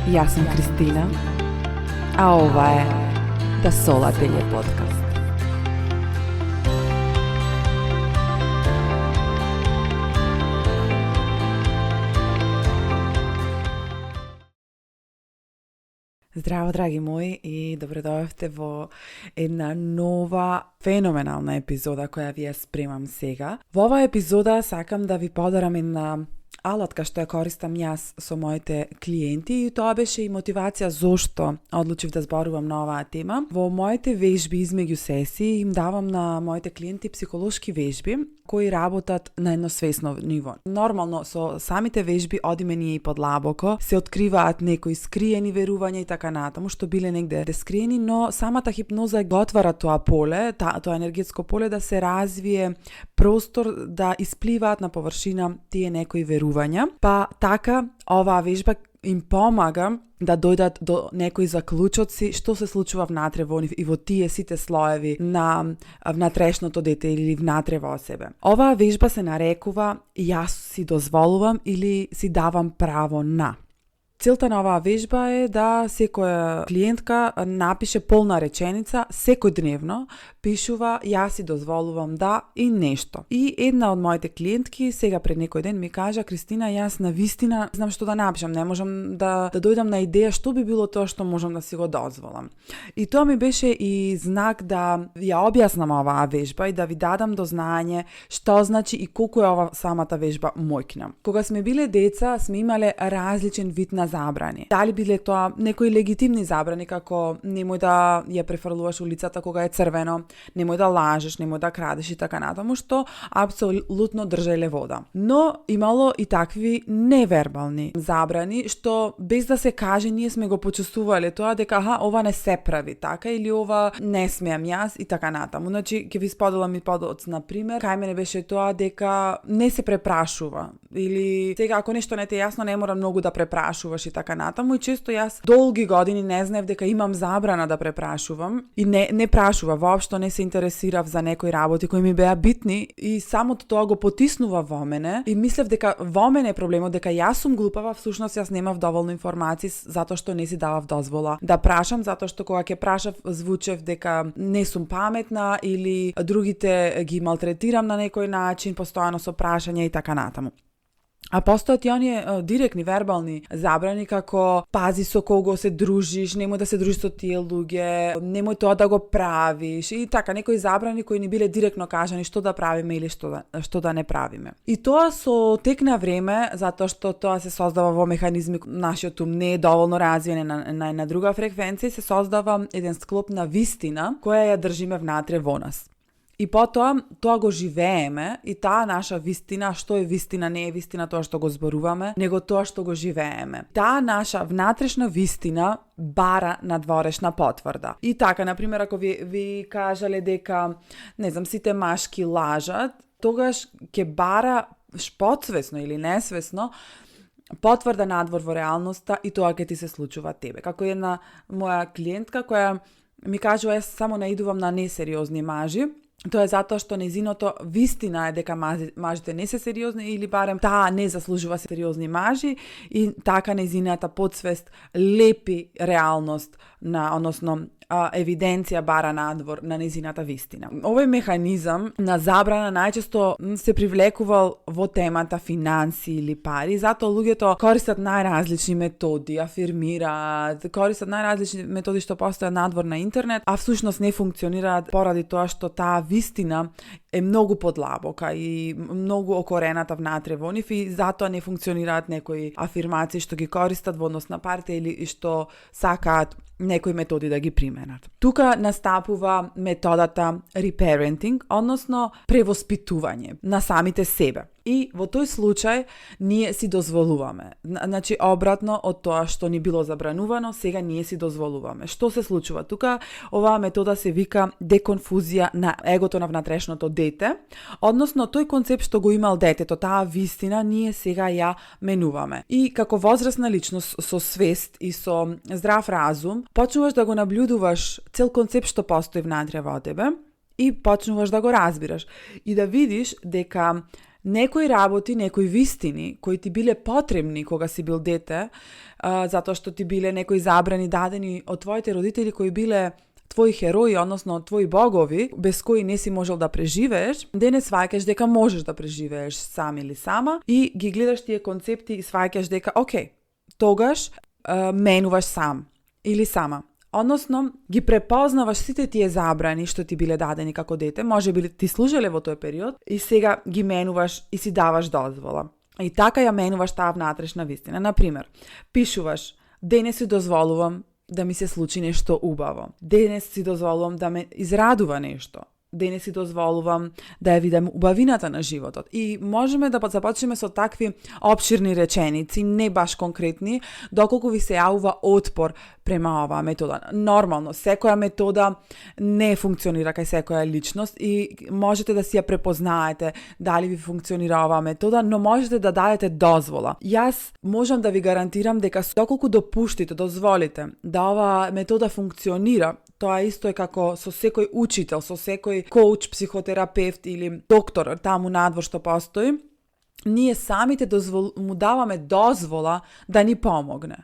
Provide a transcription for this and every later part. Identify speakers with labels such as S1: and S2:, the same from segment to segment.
S1: Јас сум Кристина, а ова е Да Солателје подкаст. Здраво, драги мои, и добре дојавте во една нова феноменална епизода која ви ја спремам сега. Во оваа епизода сакам да ви подарам една алатка што ја користам јас со моите клиенти, и тоа беше и мотивација зошто одлучив да зборувам на оваа тема. Во моите вежби измеѓу сесии им давам на моите клиенти психолошки вежби кои работат на едно свесно ниво. Нормално со самите вежби одиме ние и подлабоко, се откриваат некои скриени верувања и така натаму што биле негде скриени, но самата хипноза го отвара тоа поле, тоа енергетско поле да се развие простор да испливаат на површина тие некои верувања. Па така оваа вежба им помага да дојдат до некои заклучоци што се случува внатре во нив и во тие сите слоеви на внатрешното дете или внатре во себе. Оваа вежба се нарекува Јас си дозволувам или си давам право на. Целта на оваа вежба е да секоја клиентка напише полна реченица, секојдневно пишува Јас си дозволувам да и нешто. И една од моите клиентки сега пред некој ден ми кажа: Кристина, јас навистина знам што да напишам, не можам да дојдам на идеја што би било тоа што можам да си го дозволам. И тоа ми беше и знак да ја објаснам оваа вежба и да ви дадам до знаење што значи и колку е ова самата вежба мојкна. Кога сме биле деца, сме имале различен вид на забрани. Дали биле тоа некои легитимни забрани, како немој да ја префрлуваш улицата кога е црвено, немој да лажеш, немој да крадеш и така натаму, што апсолутно држеле вода. Но имало и такви невербални забрани, што без да се каже ние сме го почувствувале тоа дека ова не се прави така или ова не смеам јас и така натаму. Значи ќе ви споделам и подоцна на пример. Кај мене беше тоа дека не се препрашува или сега ако нешто не те јасно не мора многу да препрашуваш и така натаму, и често јас долги години не знаев дека имам забрана да препрашувам и не прашува, воопшто не се интересирав за некои работи кои ми беа битни, и самото тоа го потиснува во мене и мислев дека во мене е проблемот, дека јас сум глупава, всушност јас немав доволно информации затоа што не си давав дозвола да прашам, затоа што кога ќе прашав звучев дека не сум паметна или другите ги малтретирам на некој начин, постојано со прашања и така натаму. А постојат и оние директни вербални забрани, како пази со кого се дружиш, немој да се дружиш со тие луѓе, немој тоа да го правиш и така некои забрани кои ни биле директно кажани што да правиме или што да не правиме. И тоа со тек на време, затоа што тоа се создава во механизми, нашиот ум не е доволно развиен на една друга фреквенција, се создава еден склоп на вистина која ја држиме внатре во нас. И потоа тоа го живееме, и таа наша вистина, што е вистина, не е вистина тоа што го зборуваме, него тоа што го живееме. Таа наша внатрешна вистина бара надворешна потврда. И така, например, ако ви кажале дека, не знам, сите машки лажат, тогаш ќе бара потсвесно или несвесно потврда надвор во реалноста и тоа ќе ти се случува тебе. Како една моја клиентка која ми кажува јас само наидувам на несериозни мажи, тоа е затоа што незиното вистина е дека мажите не се сериозни или барем таа не заслужува сериозни мажи, и така незината подсвест лепи реалност односно евиденција бара надвор на незината вистина. Овој механизам на забрана најчесто се привлекувал во темата финанси или пари, затоа луѓето користат најразлични методи, афирмираат, користат најразлични методи што постојат надвор на интернет, а всушност не функционираат поради тоа што таа вистина е многу подлабока и многу окорената внатре во нив, и затоа не функционираат некои афирмации што ги користат во однос на парите или што сакаат некои методи да ги применат. Тука настапува методата reparenting, односно превоспитување на самите себе. И во тој случај ние си дозволуваме. Значи, обратно од тоа што ни било забранувано, сега ние си дозволуваме. Што се случува? Тука оваа метода се вика деконфузија на егото на внатрешното дете, односно тој концепт што го имал детето, таа вистина, ние сега ја менуваме. И како возрастна личност со свест и со здрав разум, почнуваш да го наблюдуваш цел концепт што постои внатре во тебе и почнуваш да го разбираш и да видиш дека некои работи, некои вистини кои ти биле потребни кога си бил дете, затоа што ти биле некои забрани дадени од твоите родители кои биле твои херои, односно твои богови, без кои не си можел да преживееш, денес сваќаш дека можеш да преживееш сам или сама и ги гледаш тие концепти и сваќаш дека, окей, тогаш менуваш сам или сама. Односно, ги препознаваш сите тие забрани што ти биле дадени како дете, може би ти служеле во тој период и сега ги менуваш и си даваш дозвола. И така ја менуваш таа внатрешна вистина. Например, пишуваш, денес си дозволувам да ми се случи нешто убаво. Денес си дозволувам да ме израдува нешто. Денес си дозволувам да ја видам убавината на животот. И можеме да започнеме со такви опширни реченици, не баш конкретни, доколку ви се јавува отпор према оваа метода. Нормално, секоја метода не функционира кај секоја личност и можете да си ја препознаете дали ви функционира оваа метода, но можете да дадете дозвола. Јас можам да ви гарантирам дека доколку допуштите, дозволите да оваа метода функционира, тоа исто е како со секој учител, со секој коуч, психотерапевт или доктор таму надвор што постои, ние самите му даваме дозвола да ни помогне.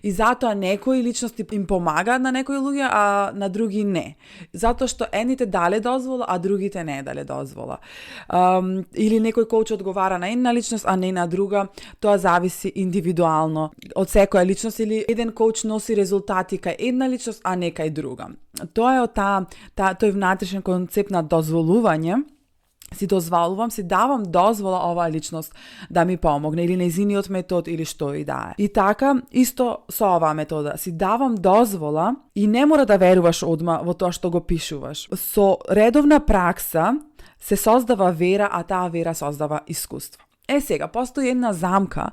S1: И затоа некои личности им помагаат на некои луѓе, а на други не. Затоа што едните дале дозвола, а другите не дале дозвола. Или некој коуч одговара на една личност, а не на друга. Тоа зависи индивидуално од секоја личност, или еден коуч носи резултати кај една личност, а не кај друга. Тоа е од тој внатрешен концепт на дозволување. Си дозволувам, си давам дозвола оваа личност да ми помогне или нејзиниот метод или што и да е. И така, исто со оваа метода, си давам дозвола и не мора да веруваш одма во тоа што го пишуваш. Со редовна пракса се создава вера, а таа вера создава искуство. Сега, постои една замка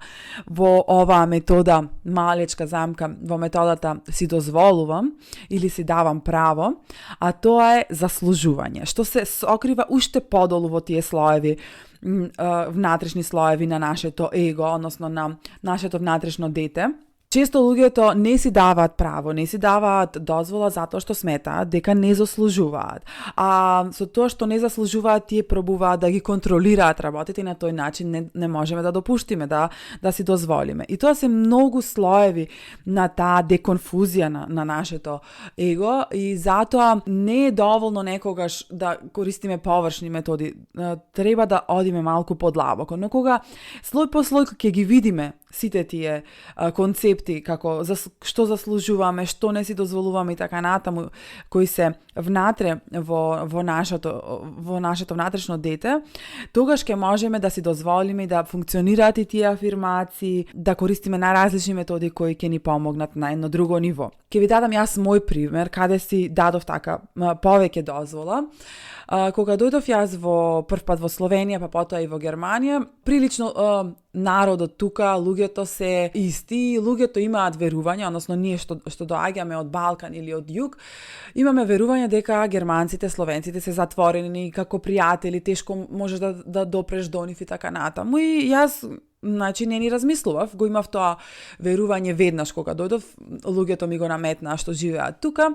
S1: во оваа метода, малечка замка во методата си дозволувам или си давам право, а тоа е заслужување, што се сокрива уште подолу во тие слоеви, внатрешни слоеви на нашето его, односно на нашето внатрешно дете. Често луѓето не си даваат право, не си даваат дозвола затоа што сметаат дека не заслужуваат. А со тоа што не заслужуваат, тие пробуваат да ги контролираат работите и на тој начин не можеме да допуштиме да си дозволиме. И тоа се многу слоеви на таа деконфузија на нашето его и затоа не е доволно некогаш да користиме површни методи. Треба да одиме малку подлабоко, но кога слој по слој ќе ги видиме сите тие концепти, како што заслужуваме, што не си дозволуваме и така натаму, кои се внатре во нашето внатрешно дете, тогаш ќе можеме да си дозволиме да функционираат и тие афирмации, да користиме најразлични методи кои ќе ни помогнат на едно друго ниво. Ќе ви дадам јас мој пример, каде си дадов така повеќе дозвола. Кога дојдов јас прв пат во Словенија, па потоа и во Германија, прилично народот тука, луѓето се исти, луѓето имаат верување, односно ние што доаѓаме од Балкан или од југ, имаме верување дека германците, словенците се затворени како пријатели, тешко можеш да допреш до нив и така натаму. И јас не ни размислував, го имав тоа верување веднаш кога дојдов, луѓето ми го наметнаа што живеат тука.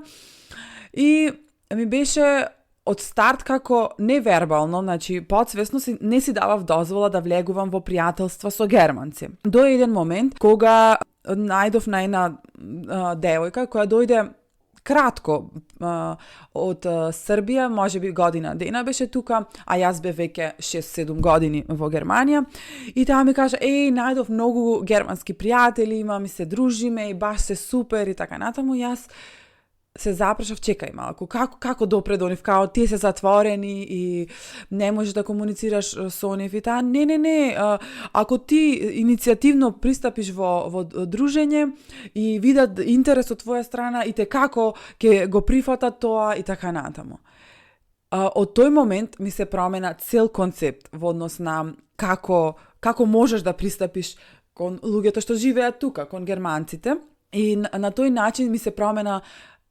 S1: И ми беше од старт како невербално, подсвесно не си давав дозвола да влегувам во пријателства со германци. До еден момент кога најдов на една девојка која дојде кратко од Србија, можеби година дена беше тука, а јас бев веќе 6-7 години во Германија. И таа ми кажа, најдов многу германски пријатели, имам и се дружиме и баш се супер и така натаму. Јас се запрашав, чекај малку, како допре до нив, као тие се затворени и не можеш да комуницираш со нив и таа, не, ако ти иницијативно пристапиш во дружење и видат интерес од твоја страна и те како ќе го прифатат тоа и така натаму. Од тој момент ми се промена цел концепт во однос на како можеш да пристапиш кон луѓето што живеат тука, кон германците, и на тој начин ми се промена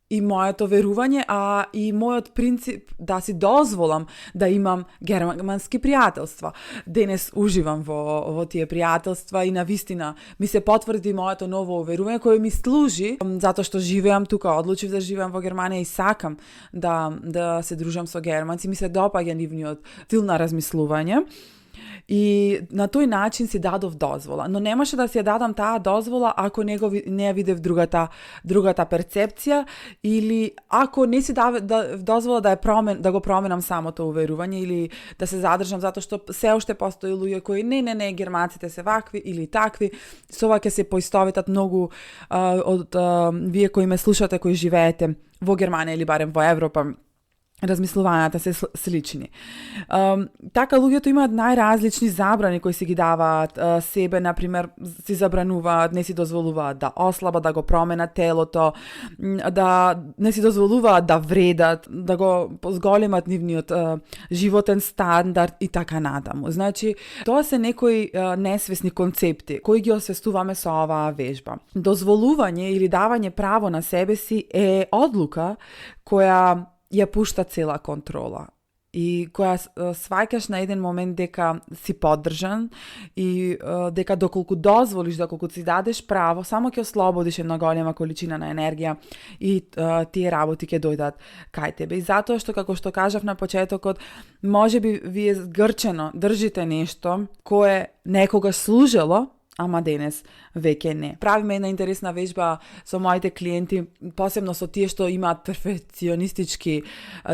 S1: и моето верување, а и мојот принцип да си дозволам да имам германски пријателства. Денес уживам во тие пријателства и навистина ми се потврди моето ново верување кое ми служи затоа што живеам тука, одлучив да живеам во Германија и сакам да се дружам со германци, ми се допаѓа нивниот стил на размислување. И на тој начин си дадов дозвола. Но немаше да си ја дадам таа дозвола ако не ја видев другата перцепција, или ако не си дав дозвола да го променам самото уверување, или да се задржам затоа што се уште постои луѓе кои не германците се вакви или такви. Со ова ќе се поистоветат многу од вие кои ме слушате, кои живеете во Германија или барем во Европа. Размислувањата се слични. Така луѓето имаат најразлични забрани кои си ги даваат себе, например, си забрануваат, не си дозволуваат да ослабат, да го променат телото, да не си дозволуваат да вредат, да го зголемат нивниот животен стандард и така натаму. Значи, тоа се некои несвесни концепти кои ги освестуваме со оваа вежба. Дозволување или давање право на себе си е одлука која ја пушта цела контрола и која сваќаш на еден момент дека си поддржан и дека доколку дозволиш, доколку си дадеш право, само ќе ослободиш една голема количина на енергија и тие работи ќе дојдат кај тебе. И затоа што, како што кажав на почетокот, можеби вие згрчено држите нешто кое некогаш служело, ама денес веќе не. Правиме една интересна вежба со моите клиенти, посебно со тие што имаат перфекционистички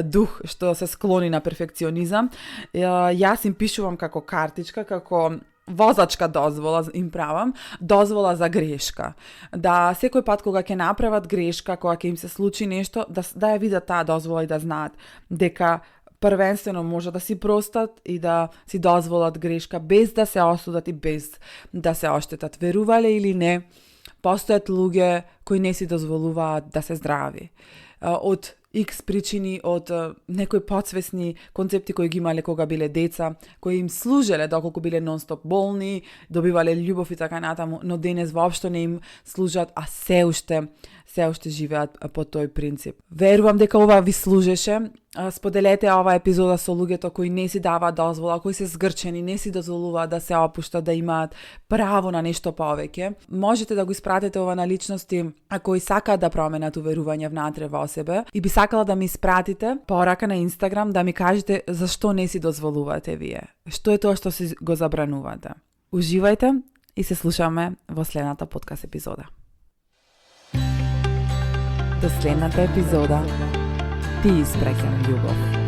S1: дух, што се склони на перфекционизам. Јас им пишувам како картичка, како возачка дозвола им правам, дозвола за грешка. Да секој пат кога ќе направат грешка, кога ќе им се случи нешто, да ја видат таа дозвола и да знаат дека првенствено може да си простат и да си дозволат грешка без да се осудат и без да се оштетат. Верувале или не, постојат луѓе кои не си дозволуваат да се здрави. Од X причини, од некои подсвесни концепти кои ги имале кога биле деца, кои им служеле доколку биле нон-стоп болни, добивале љубов и така натаму, но денес воопшто не им служат, а се уште живеат по тој принцип. Верувам дека ова ви служеше. Споделете ова епизода со луѓето кои не си даваат дозвола, кои се згрчени, не си дозволуваат да се опуштат, да имаат право на нешто повеќе. Можете да го испратите ова на личности кои сакаат да променат уверување внатре во себе, и би сакала да ми испратите порака на Инстаграм да ми кажете зашто не си дозволувате вие. Што е тоа што си го забранувате? Уживајте и се слушаме во следната подкаст епизода. До следната епизода ти испраќам љубов.